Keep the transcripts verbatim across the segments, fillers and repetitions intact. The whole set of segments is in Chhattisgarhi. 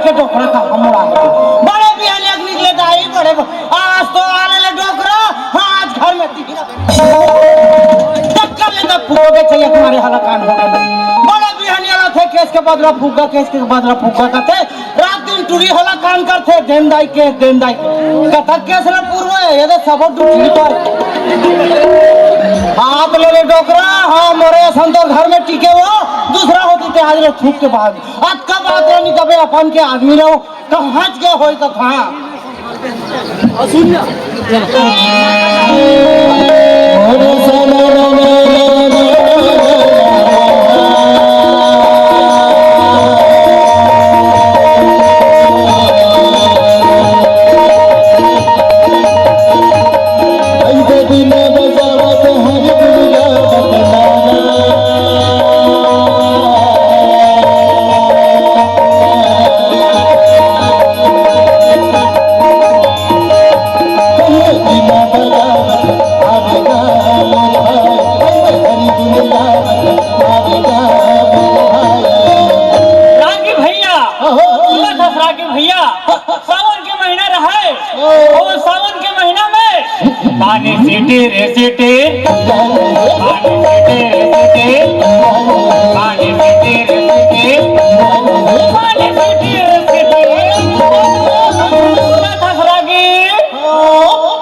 के डोकरा का हम उड़ा दे। बड़े बिहान एक निकले दाई, बड़े ब-, आज तो आले ले डोकरा, हाँ, आज घर में तीन। टक्कर ले तब फूको के चाहिए तुम्हारे हलाकान हो गए। बड़े बिहान आला थे, केस के बदला फूका, केस के बदला फूका कहते, रात दिन टूरी हलाकान करते, देन दाई केस, देन दाई। कथा केस ना पूर्व है, ये तो सबो टूटी पर। हाथ ले ले डोकरा, हाँ, मोरे संतोर घर में टिके वो, दूसरा होती ते आज रे थूक के बाहर। अतका बात रानी तबे अपन के आदमी रहो, कहाँ गे होई कथा। रागी भैया, अहो। सुनत हस रागी भैया, सावन के महीना रहे, ओ। अउ सावन के महीना में पानी सीटी रे सीटी, पानी सीटी रे सीटी, पानी सीटी रे सीटी, पानी सीटी रे सीटी। सुनत हस रागी,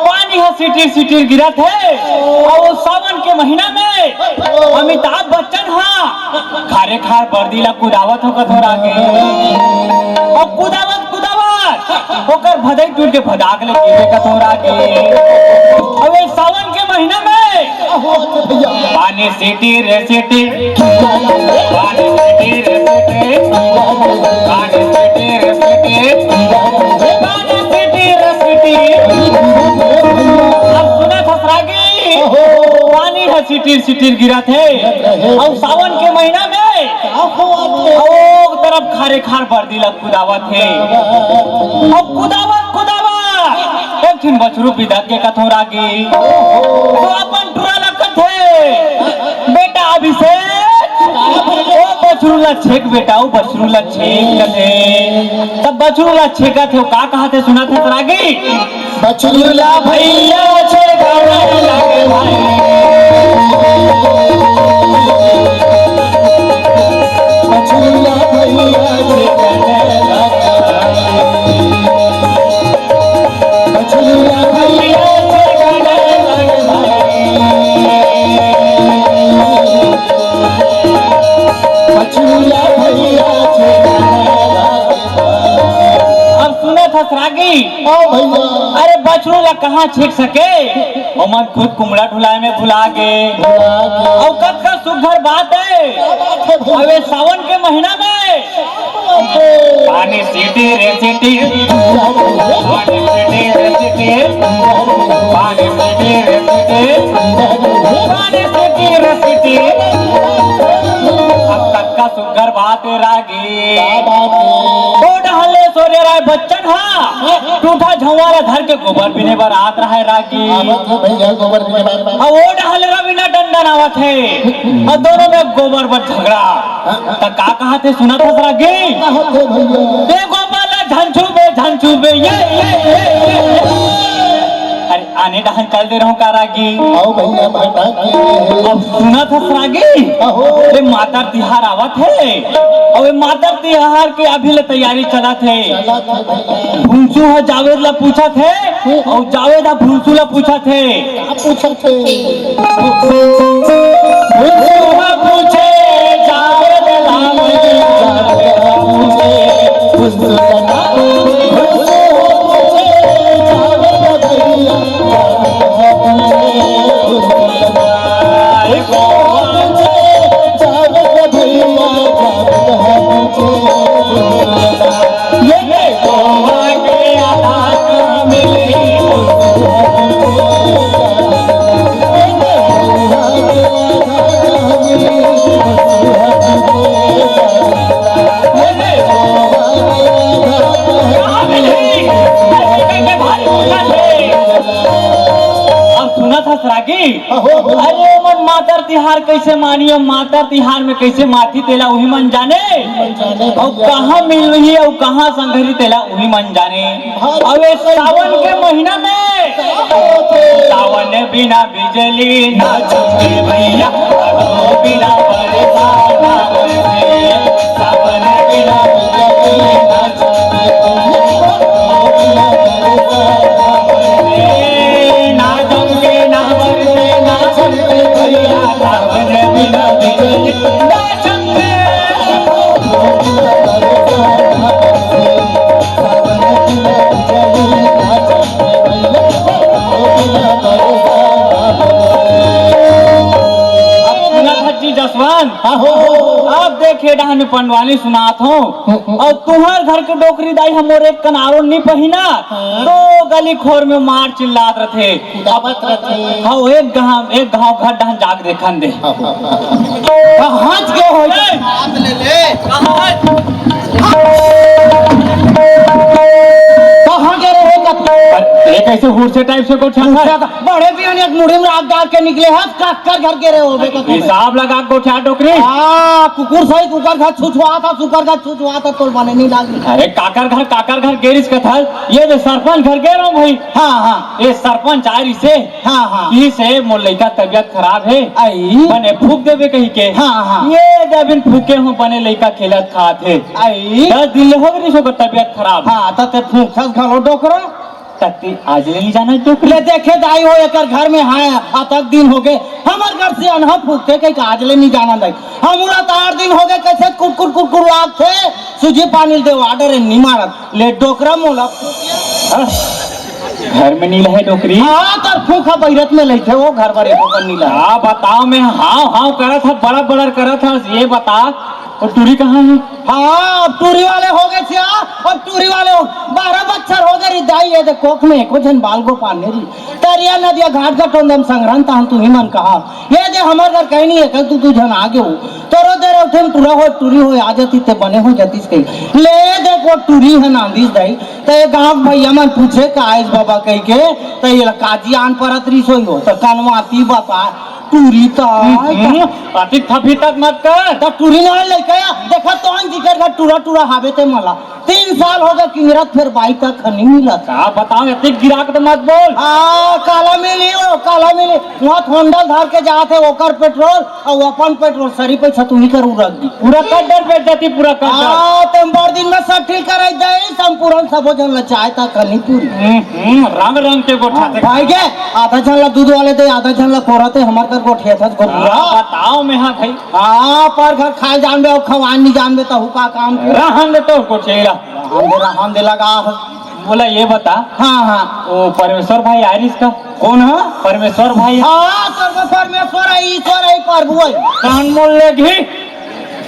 पानी ह सिटिर सिटिर गिरत हे। अउ सावन के महीना में अमिताभ बच्चन ह खारे खार बर्दी ला कुदावत हो कथों रागी। अउ कुदावत कुदावत ओकर भदई टूट के भदाक ले गिरे कथों रागी। अउ ए सावन के महीना में पानी सिटिर सिटिर, पानी सिटिर सिटिर, पानी सिटिर सिटिर, पानी सिटिर सिटिर। अब सुनत हस रागी, पानी ह सिटिर सिटिर गिरत हे, अउ सावन के महीना में अउ ओ तरफ खारे खार बर्दी ला कुदावत हे। अब कुदावत कुदावत एक ठिन बछरू बिदक के कथों रागी, तो अपन टुरा ला कथे, बेटा अभिषेक, ओ बछरू ला छेक बेटा, ओ बछरू ला छेक कथे। तब बछरू ला छेकत हे, का कहत हे सुनत हस रागी? बछरू ला भैया छेकाने लगे भाई। बछरू ला भैया छेकाने लगे भाई। बछरू ला भैया छेकाने लगे भाई। बछरू ला भैया छेकाने लगे। अब सुनत हस रागी। हाँ भैया। अरे बछरू ला कहाँ छेक सके, ओमन खुद कुमड़ा ढुलाए में भुला गे। भुला गे। अउ कतका सुघर बात हे। क्या बात हे भैया? अबे सावन के महीना में। पानी सीटी रे सीटी, पानी सीटी रे सीटी, पानी सीटी रे सीटी, पानी सीटी रे सीटी। अब कतका सुघर बात हे रागी। क्या बात हे? ओ डहले सूर्य राय बच्चन हा, टूटा झउवा ला धर के गोबर बीने बर आत रहय रागी। आवत हे भैया, गोबर बीने बर। अउ ओ डहले रवीना टंडन आवत हे, अउ दोनों में गोबर बर झगड़ा। त का कहत हे सुनत हस रागी? कहत हे भैया। दे गोबर ला झन छूबे, झन छूबे, ये, ये, ये, ये, ये। अरे आने डहन चल दे रहूं का रागी? आओ भैया, भटक गए हैं। अब सुनत हस रागी? अहो। ए मातर तिहार आवत हे। अउ ए मातर तिहार के अभी ले तैयारी चलत हे। चलत हे भैया। भुंसू ह जावेद ला पूछत हे, अउ जावेद ह भुंसू ला पूछत हे। का पूछत हे? भुंसू ह पूछे, जावेद ला पूछे, जावेद ह पूछे, भुंसू ला ना, भुंसू ह पूछे, जावेद भैया। अब सुनत हस रागी? अहो। अरे मन मातर तिहार कइसे मानी अउ मातर तिहार में कइसे माती तेला उही मन जाने। अउ कहाँ मिलही अउ कहाँ संघरी तेला उही मन जाने। अउ ए सावन के महीना में सावन बिना बिजली ना चमके भैया, अगो बिना बरसा ना बरसे। सावन बिना बिजली ना चमके भैया, अगो बिना बरसा ना बरसे। ना चमके, ना बरसे, ना चमके भैया, सावन बिना बिजली ना चमके। अब सुना था जी जसवंत। हाँ हो। अब देखे डहन में पंडवानी सुनात हो। अउ तुहर घर के डोकरी दाई हमर एक कनारो नी पहिना। हाँ। तो गली खोर में मार चिल्लात रथे। कुदावत रथे। हाँ, एक गाँव, एक गाँव घर डहन जाके देखन दे। हाँ हो। तो हाथ के हो। ए! हाथ ले ले। कहाँ? कहाँ के रहे कब? अरे, ये कैसे हुरसे टाइप से गोठियात है? बड़े भी एक मुड़ी में राख डाल के निकले हैं, काकर घर के रहे होबे तो। हिसाब लगा गोठिया डोकरी। हाँ, कुकुर सही कुकर घर छुछुआ था, सुकर घर छुछुआ था, तोर बने नहीं लागी। अरे काकर घर, काकर घर गेरिस कथल, ये जो सरपंच घर गे रहो भाई। हाँ, हाँ। ये सरपंच आ रही से। हाँ, हाँ। इही से मोर लइका तबियत खराब हे। आई। बने फूक देबे कही के। हाँ, हाँ। ये दे अभी फूके हो, बने लइका खेलत खात हे। आई। दस दिन ले हो गई ओकर तबियत खराब। हाँ, त ते फूकथस घलो डोकरा। त ते आज ले नहीं जाना डोकरी। ले देखे दाई हो, एकर घर में है, अतक दिन हो गए। हमर घर से अनहा फूकथे कही के आज ले नहीं जाना दाई। हमू ला त आठ दिन हो गए, कैसे कुकुर कुकुर लागथे, सूजी पानी दे, ऑर्डर नहीं मारत। ले डोकरा मोला। हाँ? घर में नीला है डोकरी। हाँ, तर फूंक हा बहिरत में लइथे वो घर बर एको कन नीला। हाँ, बताओ, मैं हाव हाव करत हा, बड़ा बड़ा करत हा, ये बता, वो टूरी कहाँ है? हाँ, अब टूरी वाले हो गए थे, हाँ, अब टूरी वाले हो, बारह बच्छर हो गए रे दाई, ये दे कोख में एको झन बाल गोपाल नहीं रही। तरिया नदिया घाट घटोंदम संग्रहण तहन तू ही मन कहा। ये दे हमर घर कहीं नहीं है, कल तू दू झन आ गए हो। तोरो दे रहे उठे में टूरा हो, टूरी हो, आ जाती ते बने हो जातीस कही। ले देख वो टूरी है नांदीस दाई। त ये गाँव भैया मन पूछे का आइस बाबा कही के, त ये ला काजी आन परत रही सोई हो, त कनवाती बता, टूरी त हम्म, अति थपी तक मत कर। त टूरी ना लइका या, देखा तो हम जिकर का टूरा टूरा हावे ते मला। तीन साल हो गए किंगरत, फिर बाई तक नहीं मिला। का बताओ, इतनी गिराक तो मत बोल। हाँ, काला मिली हो, काला मिली। वहाँ होंडा धर के जाते, ओकर पेट्रोल, अउ अपन पेट्रोल सरी पैसा तू ही कर उड़क दी। पूरा कड्डर बेच देती, पूरा कड्डर। हाँ, तुम बड़ दिन में सब ठीक कराई दे, संपूर्ण सबो झन ला चाय ता कनी पूरी। हम्म, हम्म, रंग रंग के गोठा हाँ, थे। भाई के, आधा झन ला दूध वाले दे, आधा झन ला कोरा ते, हमर कर गोठिया था गोठिया। हाँ, बताओ मैं हाँ भाई। हाँ, पर घर खाए जानबे अउ खवाए नहीं जानबे त हुका काम के। रहन दे तो गोठिया। रहन दे, रहन दे लगा। बोला ये बता। हाँ, हाँ। वो परमेश्वर भाई आरिस का? कौन है? परमेश्वर भाई। हाँ, सर्व परमेश्वर है, ईश्वर है, प्रभु है। कान मोल ले घी।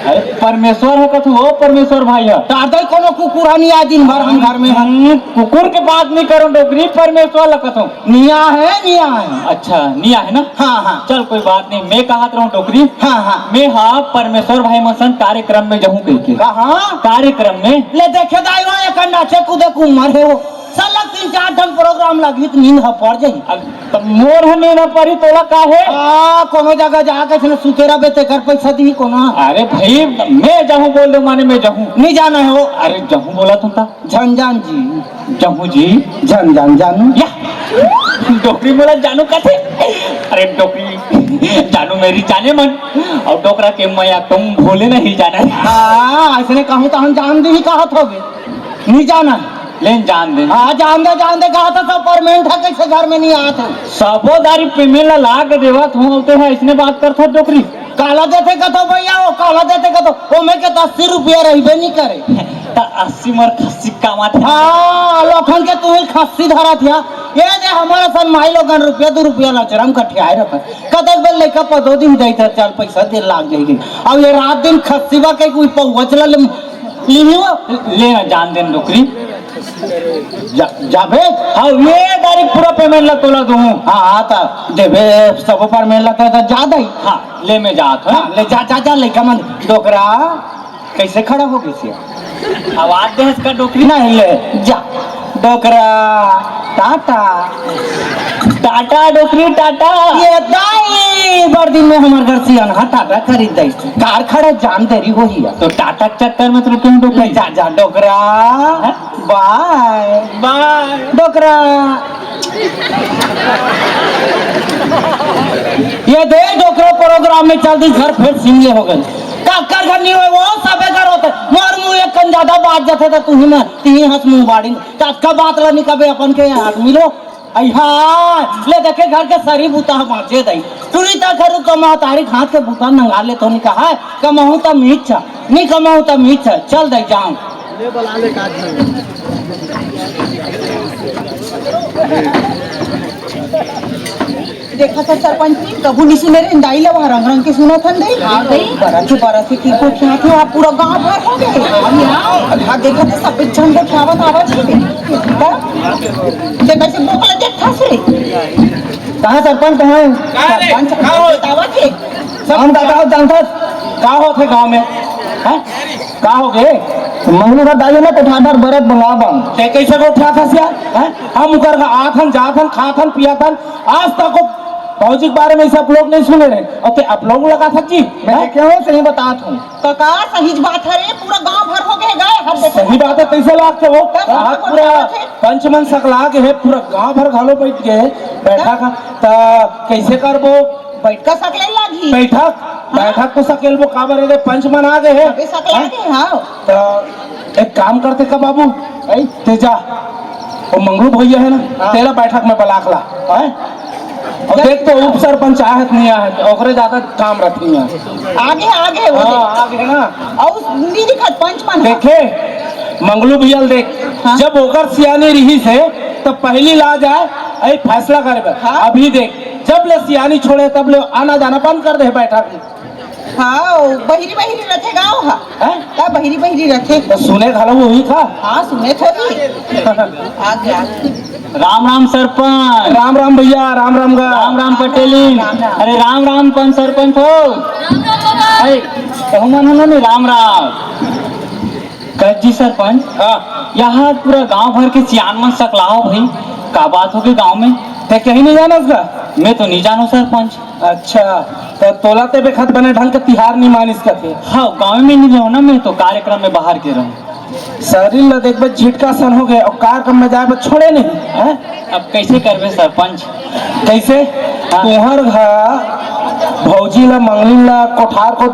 अरे परमेश्वर है कथो हो, परमेश्वर भाई है। दादा कोनो कुकुर नहीं आ दिन भर हम घर में। हम्म, कुकुर के बात नहीं करो डोकरी, परमेश्वर ला कथो। निया है, निया है। अच्छा, निया है ना? हाँ, हाँ। चल कोई बात नहीं, मैं कहत रहूं डोकरी। हाँ, हाँ। मैं हा परमेश्वर भाई मन संग कार्यक्रम में जाहूं कहिके। कहाँ? कार्यक्रम में। ले देखे दाई हो, एक नाचे कूदे के उम्र है वो। साला तीन चार ठन प्रोग्राम लगी त नींद ह पड़ जाही। अब त मोर ह नींद ह पड़ी तोला का है? आ, कोनो जगह जाके इसने सुते रहबे तेकर पैसा दी कोनो। अरे भाई, मैं जाहूं बोल दो माने मैं जाहूं। नहीं जाना है वो। अरे जाहूं बोला तुम ता। झन जान जी। जाहूं जी। झन जान जानू। या। डोकरी मोला जानू कथे। अरे डोकरी जानू मेरी जाने मन। अउ डोकरा के मया तुम भूले नहीं जाना। हाँ, इसने कहूं त हम जान दी ही कहत होबे। नहीं जाना। लेन जान दे। हाँ, जान दे, जान दे, कहा था सब परमेंट है, कैसे घर में नहीं आत है? सबो दारी पेमेंट ला लाग देवत हूँ, ते है, इसने बात करत हो डोकरी। काला देथे कथो भैया, वो काला देथे कथो, ओमे के त अस्सी रुपया रहिबे नहीं करे। त अस्सी मर खस्सी कामा था। हाँ, लोखन के तू ही खस्सी धरा था। ये जे हमारा सन माई लोगन रुपया दो रुपया लचरम कठियाए रखत। कतक बेर लइका पदो दिन जाई था, चल पैसा दे लाग जाई। अब ये रात दिन खस्सी बा के कोई पौवच ला ले लिहियो। ले ना जान देन डोकरी। जा, जाबे? हाँ, ये तारीख पूरा पेमेंट ला तोला दूँ। हाँ, हाँ, त देबे सब पर मेला त, त जा दई। हाँ, ले मैं जात हूँ। हाँ, ले जा, जा, जा, लइका मन डोकरा कैसे खड़ा हो गई सी? आवाज दे इसका डोकरी। नहीं ले, जा। डोकरा, टाटा। टाटा डोकरी टाटा। ये दाई, बड़ दिन में हमर घर सियान हा टाटा खरीद दई। कार खड़े जान देरी होही है। तो टाटा के चक्कर में तो क्यों डोकरी? जा, जा, डोकरा। हाँ? बाय। बाय। डोकरा। ये दे डोकरा प्रोग्राम में चल दी, घर फेर सिमले हो गए। काकर घर नहीं होए, वो सबे घर होते। मोर मुंह एक कन ज्यादा बात जाते तो तू ही ना, ती हंस मुंह बाड़ी। तो आज का बात ला निकाबे अपन के आदमी लो। अइहा, ले देखे घर के सरी बूता ह बाँचे दई। टुरी त घरू कमा तारी हाथ के बूता नंगा ले तो नी कहा, कमाहूँ त मीच छ, नी कमाहूँ त मीच छ, चल दई जाऊँ। देखा था सरपंच जी, कभू नी सुने रे, दाई ला वहाँ रंग रंग के सुना था दाई। हाँ, दाई। बरस के, बरस के की को क्या थे, आप पूरा गांव भर हो गए। हाँ, देखा था सब झन को क्या बतावा थी। ते कैसे बोकला देखथस रे? कहाँ सरपंच कहाँ है? का रे? सरपंच का हो? बतावा थे। सब हम का, का जानथस? का होथे गाँव में? हैं? का हो गे? मंगलू का दाई ना कोठार बरत बंगा बंग। ते कैसे गोठियाथस यार? हैं? हम उकर का आथन, जाथन, खाथन, पियाथन, आज तक वो भौजी के बारे में सब लोग नहीं सुने रहे। और ते आप लोग लगा था जी? मैं हैं? देखे हूँ, सही बतात हूँ। कका, सही बात है रे, पूरा गांव भर हो गए गाय, हर देखो। सही बात है, कैसे लागथे वो? तब हाँ, हमको पूरा बतावत हे। पंच मन सकला के है, पूरा गांव भर घलो बैठ गए, बैठा तब? का, त कैसे करबो? बैठ का सकले लागी। बैठक, हाँ। बैठक तो सकेलबो, काबर रे, पंच मन आ गए हैं। अबे सकला हाँ? के, हाँ। त एक काम करते का बाबू, ऐ, ते जा, वो मंगलू भैया है ना, हाँ। तेला बैठक में बलाक ला, हैं? और देख तो उप सरपंच आहत नहीं आहत, ओकरे ज्यादा काम रहती है। आगे, आगे, वो हाँ, देख। आगे ना। और नी दिखत पंच मन ह। देखे, मंगलू भैया ल देख, हाँ। जब ओकर सियानी रही से, तब पहली ला जाए, ऐ फैसला करे बर। हाँ। अभी देख, जब ले सियानी छोड़े, तब ले आना जाना बंद कर दे बैठक में। हाँ, बहिरी बहिरी रथे गाँव हा। हैं? का बहिरी बहिरी रथे? तो सुने घलो वही था। हाँ, सुने थोड़ी। आ गया। राम राम सरपंच। राम राम भैया, राम राम गा। राम राम पटेलिन। राम राम। अरे राम राम पंच सरपंच हो। अरे कहूँ मन हो ना, राम राम। कह जी सरपंच, हाँ। यहाँ पूरा गांव भर के सियान मन सकलाओ भाई, का बात हो गई गांव में? ते कहीं नहीं जाना उसका? मैं तो नहीं जानू सरपंच। अच्छा, तो तोला ते बेखत बने ढंग के तिहार नहीं मानिस कथे। हाँ, गांव में नहीं रहूँ ना, मैं तो कार्यक्रम में बाहर के रहूँ। शरीर ला देख बे झिटका सन हो गए और कार्यक्रम में जाए बे छोड़े नहीं, हैं? अब कैसे करबे सरपंच? कैसे? हाँ। तुहर घर भौजी ला, मंगलिन ला कोठार को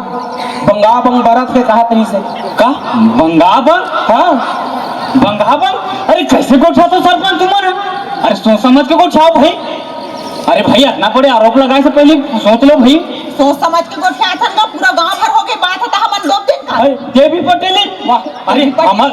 बंगा बंग बरत के कहा तरी से। का? बंगा बंग? हाँ। बंगा बंग? अरे कैसे गोठियाथो सरपंच तुमन? अरे सोच समझ के गोठियाओ भाई। अरे भाई, इतना बड़े आरोप लगाए से पहले सोच लो भाई। सोच समझ के गोठियाथन का पूरा गांव भर हो गए बात है तो हमन दो दिन का। अरे देवी पटेल, वाह। अरे, हमर,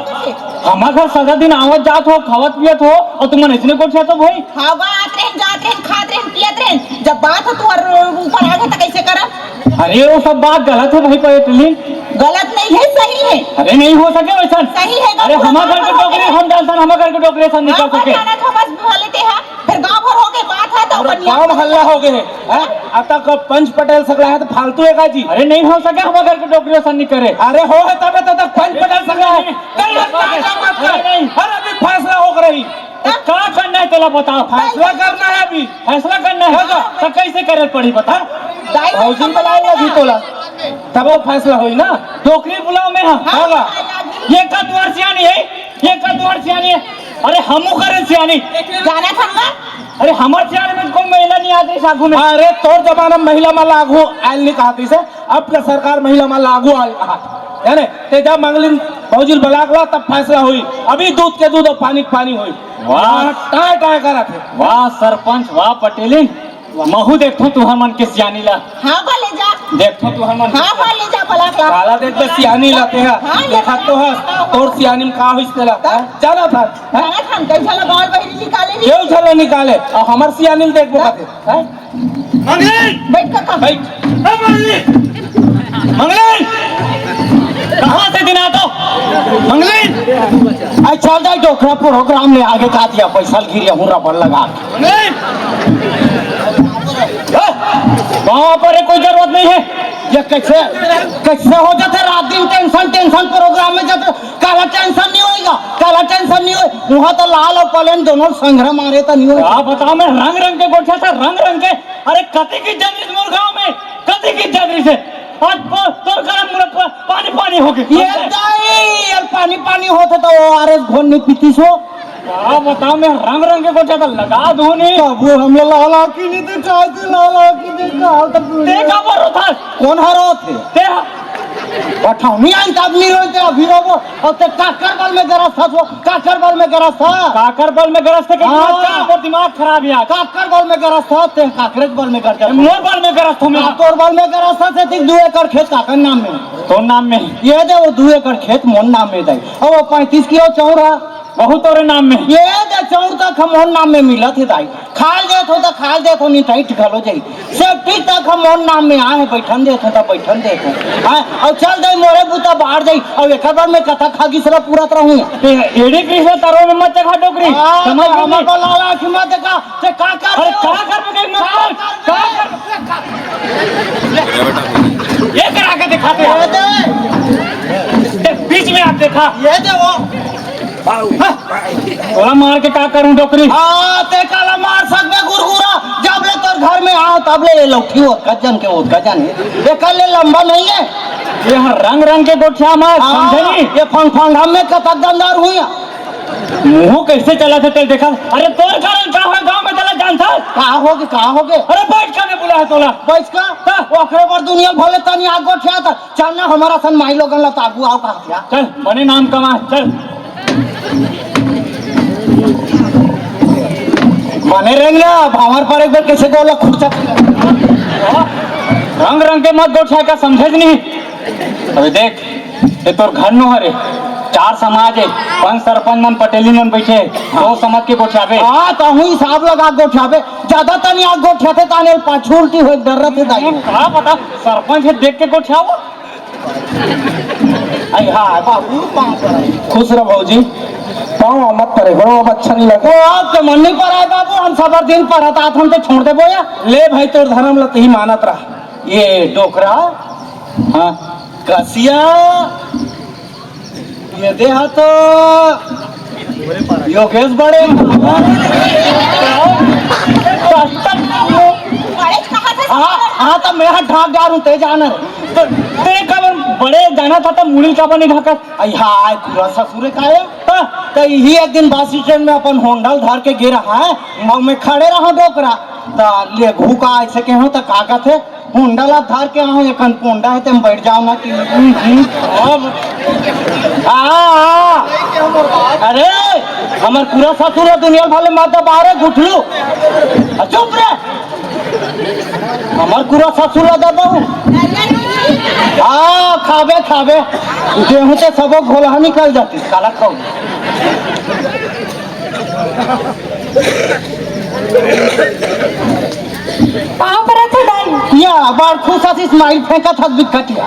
हमर घर सदा दिन आवत जात हो, खावत पियत हो, और तुमन अइसने गोठियाथो भाई। हाँ, आत रहेन, जात रहेन, खात रहेन, पियत रहेन। जब बात हो तुम्हारे ऊपर आ गए तो कैसे करब? अरे, वो सब बात गलत है भाई पटेलिन। गलत नहीं है, सही है। अरे, नहीं हो सके वैसा। सही है, अरे, गलत हमार घर के बात डोकरी है। हम जानथन, हमार घर के डोकरी ऐसा नहीं हाँ, कर सके। जाना था बस भले ते हा। फिर गांव भर हो गए बात है तो पूरा अपन गांव यहाँ हल्ला हो गए है। हैं? अब तक पंच पटेल सकला है तो फालतू है का जी? अरे नहीं हो सके, हमारे घर के डोकरी सन नहीं करे। अरे हो है तबे तो तक पंच पटेल सकला है। अरे कल मत बाजा मत कर। अरे नहीं। अरे अभी फैसला हो रही। तो का करना है तेला बता। फैसला करना है अभी। फैसला करना है। होगा। तो कैसे करे पड़ी बता? दाई भौजी बुलाए लगी तोला। तब वो फैसला होई ना। डोकरी बुलाओ मैं हाँ। होगा। ये का तुम्हार सियानी है? ये का तुम्हार सियानी है? अरे हमू करे सियानी। जाना था ना? अरे हमर सियान में कोई महिला नहीं आती साखू में। अरे तोर जमाना में महिला मन लागू आयल नहीं कहती से, अब के सरकार महिला मन लागू आयल कहा। यानी ते जब मंगलिन भौजी ल बलाक ला तब फैसला हुई, अभी दूध के दूध और पानी के पानी हुई। वाह। टाय टाय करत है। वाह सरपंच, वाह पटेलिन, महू देखथो तुहर मन के सियानी ला। हाँ बोले जा। देखथो तुहर मन हाँ के। बोले जा बलाक ला। काला देख बे सियानी ला ते हा। हाँ, देखा तो हा, हाँ। तोर सियानी में का होइस तेला। तब? जाना था। हैं? जाना था, कई झन ला गाँव बहिरी निकाले नहीं। केहू झन ला निकाले, और हमर सियानी ल देखबो हाँ। कथे, हैं? मंगली! बैठ काका। बैठ। ए, मंगली! मंगली! कहाँ से दिन आता? मंगली! आई चल जाए डोकरा प्रोग्राम में आगे का दिया पैसा गिरिया हूँ रबड़ लगा। मंगली! ए! वहाँ पर कोई जरूरत नहीं है। ये कैसे, कैसे हो जाथे? रात दिन टेंशन, टेंशन प्रोग्राम में जाथे। काला टेंशन नहीं होएगा, काला टेंशन नहीं होए। वहाँ तो लाल और पलेन दोनों संघरा मारे तो नहीं होए। का बताओं मैं, रंग रंग के गोठियाथे, रंग रंग के। अरे कति की जगह इस मुरगांव में, कति की जगह से आज प-, तोर करम मुरत पर पानी पानी हो गए। ये दाई, यार पानी पानी होथे तो ओआरएस घोल नहीं पीतीस हो। का बताओं मैं, रंग रंग के गोठियाथे, लगा दूं नहीं। तब वो हमला लाल आँखी नहीं दिखाई थी, लाल आँखी दिखा तब। ते का बरो था? कौन हरो थे? ते हा- बठाओ नहीं आई तब नहीं रोते अभी रोबो। और ते काकर बल में गरज था, वो काकर बल में गरज था। काकर बल में गरज थे कि हाँ। दिमाग खराब है आज। काकर बल में गरज था, ते काकरे बल में गरज था। मोर बल में गरज था मैं। हाँ, तोर बल में गरज था, से ठीक दू एकड़ खेत काकर नाम में। तोर नाम में? ये दे वो दू एकड़ खेत मोर नाम में दाई। और वो पैंतीस किलो चौरा। बहुत तोरे नाम में। ये दे चौर तक हम मोर नाम में मिलत हे दाई। खाल देत हो त खाल देत हो, नहीं टाइट घलो जाई। सेफ्टी तक हम मोर नाम में आए हैं, बैठन देत हो त बैठन देत हो। हाँ, और चल दे मोरे बूता बाहर जाई, और एक बार में कथा खा गिसरा पूरा तरह हुई। ए-, एड़ी कृष्ण तरो में मत चखा डोकरी, हाँ, समझ में हमर नहीं। बलाला की मत देखा, ते का कर अरे रहे हो? का कर में कहीं मत का कर, कर का रहे कर? हो? ये करा के दिखाते हैं। ये दे। ते बीच में आप देखा। ये दे वो। हाँ। तोला मार के का करूं डोकरी? हाँ, ते काला मार सकबे गुरगुरा, जब ले तोर घर में आओ, तब ले ये लौठी ओतका जन के ओतका जन है। ये कल ले लंबा नहीं है। ये हर रंग रंग के गोठिया मार, हाँ, समझे नहीं? ये फंग फंग हम में कतक दमदार हुई है। मुंह कैसे चला था तेरे देखा? अरे तोर कारण का है गांव में चला जानता? का होगे, का होगे? अरे बैठ का ने बुला है तोला? बैठ का? हाँ। ओकरे पर दुनिया भले तनी आग गोठिया था। चल ना, हमारा सन माई लोगन ला तो आगू आओ कहा क्या? चल, बने नाम कमा, चल। बने रहेंगे ना, अब हमारे पर एक बार कैसे गोला खुर्चा। रंग रंग के मत गोठिया का समझे नहीं। अबे देख, ये तोर घर नो हरे, चार समाज है, पंच सरपंच मन पटेली मन बैठे हैं, दो समाज के गोठियाबे। हाँ, तो हूँ हिसाब लगा गोठियाबे, ज्यादा तनी आग गोठियाते ताने पाछू उल्टी होए डर रहते दाई। का पता, सरपंच है देख के गोठियाओ। आई हाय बाबू, पाँव पर आई। खुश रह भौजी, पाँव मत परे, बड़ो अब अच्छा नहीं लगा। वो आपके मन नहीं पर आए बाबू, हम सबर दिन पर हतात, हम तो छोड़ दे बोया। ले भाई, तोर धर्म ला तही मानत रहा। ये डोकरा, हाँ, कसिया, ये देहा तो योगेश बड़े। हाँ, हाँ, तो मैं हाथ ढाक डालूं, ते जाना। तो ते कब बड़े जाना था, तो मुड़ी का बनी ढाका। आई हाय, पूरा ससुरे का है। हाँ, तो यही एक दिन बस स्टैंड में अपन होंडल धर के गिरा है, और मैं खड़े रहा डोकरा। तो ले घू का ऐसे के हो, तो का कहते? पोंडा ला धार के आहूं, एकन पोंडा हे, तेम बैठ जाओ ना कि। हम्म, हम्म, अब। आ, आ। अरे, हमर पूरा ससुर ला दुनिया भर ले मत दबा रे, गुठलू। आ, चुप रे। हमर पूरा ससुर ला दबाऊ। आ, खाबे, खाबे। गेहूं ते सबो घोलहा निकल जाती, काला खाऊ। पाँव परत हो दाई। या, बड़ खुश हस, smile फेंकत हस बिकटिया।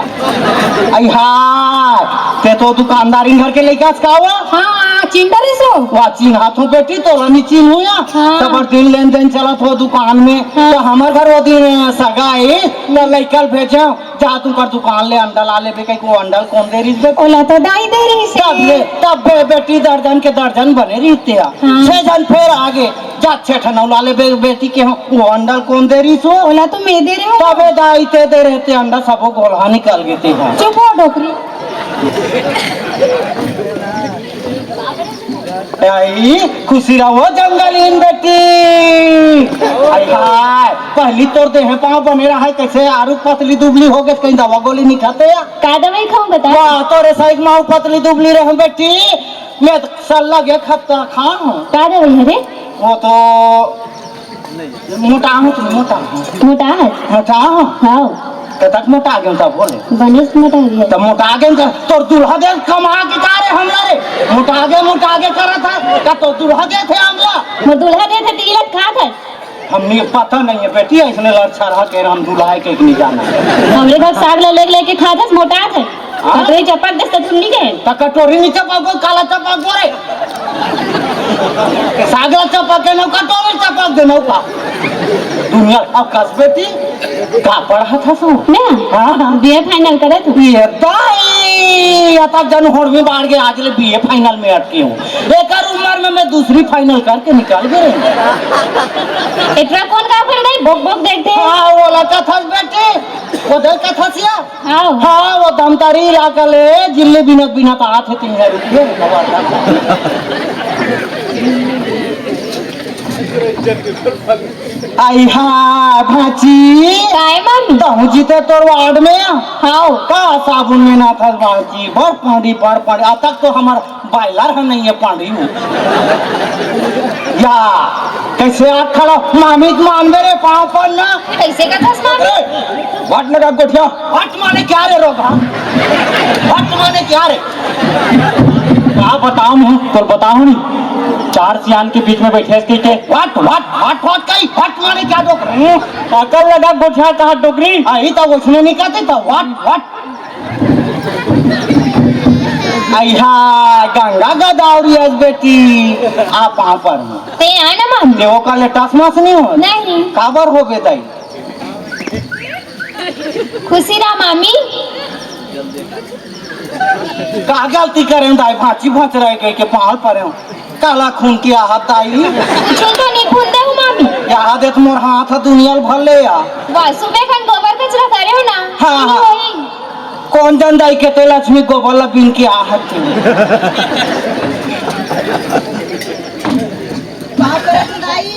आई हाय, ते तो दुकानदारिन घर के लइका हस का वो? हाँ, चिन्ह डरे सो। वाह, चिन्हाथों बेटी, तोला नी चिन्हूं या। हाँ। त बड़ दिन लेन देन चलत हो दुकान में। हाँ। त हमर घर वो दिन सगा आई, त लइका ल भेजे। जा तू कर दुकान ले अंडा ला लेबे, कहीं को अंडा ल कोन दे रिस बे? ओला तो दाई दे रिस हे। तब ले, तब बे, बेटी दर्जन के दर्जन बने रिहिस हे। हाँ। छह जन फेर आगे, जा छह ठन अउ ला लेबे, बेटी के हो, वो अंडा ल कोन दे रिस हो? ओला तो मैं दे रहे हूँ। तबे दाई ते दे रहे ते अंडा, सबो गोलहा निकल गे ते हा। चुप हो डोकरी। आई, खुशी रहो जंगलीन बेटी। आई हाय, पहली तोर देह पाँव बने रहा है, कैसे आरु पतली दुबली हो गए, कहीं दवा गोली नहीं खाते या? का दवाई खाऊं बता? वाह, तोरे सही माँ पतली दुबली रहे बेटी, मैं तो सल्ला के खत्ता खा हूँ। का दवाई है रे? वो तो मोटा हूँ तुम, मोटा हूँ। मोटा है? मोटा हूँ? हाँ। कतक मोटा गेंव त बोले। बने से मोटा गया। त मोटा गेंव त तोर दूल्हा दे कमा के का रे हमला रे? मोटा गे, मोटा गे करत है। का तोर दूल्हा दे थे हमला? मोर दूल्हा दे थे तिलक खात है। हमनी के पता नहीं है बेटी, ऐसने लड़छड़हा के हम दूल्हा है के नहीं जाना। हमरे घर साग ला लेके, लेके खात है, मोटा है। कटोरी चपक देस त तुम नहीं गए? त कटोरी नहीं चपक, काला चपक बोरे। सागला चपक के नौका, कटोरी चपक दे नौका। दुनिया का कस बेटी, का पढ़ा था तू? मैं? हाँ, हाँ। बीए फाइनल करे तू। ये दाई, अतक जन होड़ में बाढ़ के आज ले बीए फाइनल में अटके हूँ। एकर उम्र में मैं दूसरी फाइनल करके निकल गए। इतना कौन का कर दे? बोक बोक देखते हैं। हाँ, वो लड़का था बेटी, वो देख का था सिया। हाँ। हाँ, वो धमतरी इलाका ले जिल्ली बिनत बिनत आत हे, तीन हजार रुपये। आई हा भांची। काय मामी? तहूँ जीते तोर वार्ड में। हाँ। का साबुन में ना था भांची, बड़ पानी, बड़ पानी। आ तक तो हमार बॉयलर ह नहीं है पानी में। या, कैसे आत खड़ा? मामी के मानबे रे, पाँव पर ना। कैसे का थस मामी? ए, वाट लगा गोठिया। वाट माने क्या रे रोगा? वाट माने क्या रे? का बताऊं मैं? तो बताऊं नहीं। चार सियान के बीच में बैठे हस कहिके। वाट, वाट, वाट, वाट कही? वाट माने क्या डोकरा? हम्म, अकल लगा गोठिया कहा डोकरी। आई तो उसने नहीं कहते तो वाट, वाट। अइहा, गंगा गोदावरी अस बेटी, आ पाँव पर हूँ। ते आय ना मामी। ते ओकर ले टस मस नहीं हो? नहीं। काबर होबे दाई? खुशी रहा मामी। का गलती करे दाई, भांची भचराय कहिके पाँव परे हूँ। काला खून के आहत दाई। कुछ तो नहीं खून दे हूँ मामी। आहत दे तो मोर हाथ ह दुनिया ल भर ले आ। वाह, सुबह खन गोबर कचरा करे हो ना? हाँ, हाँ। वही। कौन जन दाई के ते लक्ष्मी गोबर ला बीन के आहत थे।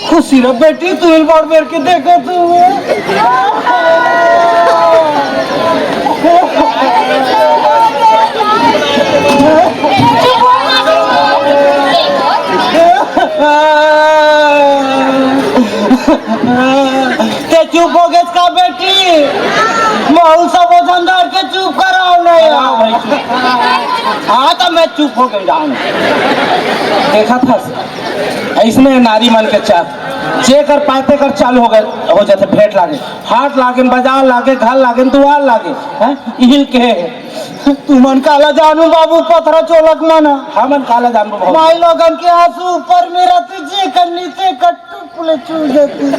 खुशी रह बेटी, तू इल बार बेर के देखा तू। ते चुप हो गए का बेटी? महू सब वजनदार के चुप कराओ नहीं यार। हाँ, तो मैं चुप हो गया जान। देखा था, ऐसने नारी मन के चाल, जेकर पाते कर चालू हो गए, हो जाते भेंट लागे, हाट लागे, बाजार लागे, घर लागे, दुआर लागे, हैं? इहिल के तुमन काला जानू बाबू, पथरा चोलक मन। हमन काला जानू बाबू। माई लोगन के आंसू ऊपर में रहते, जे कर नीचे कर टुप ले चू जाती।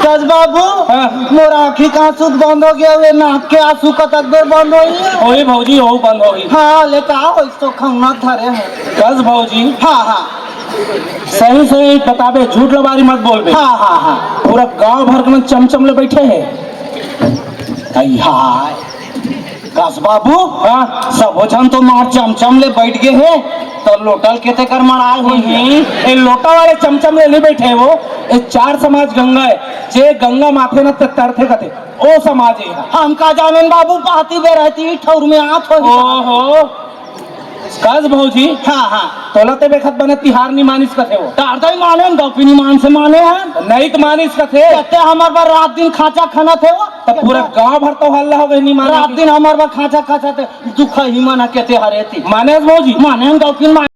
कस बाबू, हाँ। मोर आँखी के आंसू बंद हो गया, वे नाक के आंसू कतक देर बंद होई? होई भौजी, हो बंद होई। हाँ, ले का होई तो खंगना धरे है। कस भौजी। हाँ, हाँ। सही सही बताबे, झूठ लबारी मत बोलबे। हाँ, हाँ, हाँ। पूरा गांव भर के मन चमचम ले बैठे है। आई हाय। कस बाबू, हाँ। सबो झन तो मार चमचम ले बैठ गए हे, तो लोटा ल केते कर मड़ाए होही? हम्म, ए लोटा वाले चमचम ले नहीं बैठे वो, ए चार समाज गंगा है, जे गंगा माथे न त तरथे कथे, ओ समाज है। हम का जानेन बाबू, पाती बे रहती ठौर में आत हो। ओहो, कस भौजी, हाँ, हाँ। तोला ते बेखत बने तिहार नहीं मानिस कथे वो। तार तो ही माने, गौपी नहीं मान से माने हैं। नहीं तो मानिस कथे। कहते हमार बार रात दिन खाचा खाना थे वो। तब पूरा गांव भर तो हल्ला हो गए, नहीं माने। रात दिन हमार बा खाचा खाचा ते दुख ही मना केते हरे ती। माने भौजी? माने हम गौकिन माने।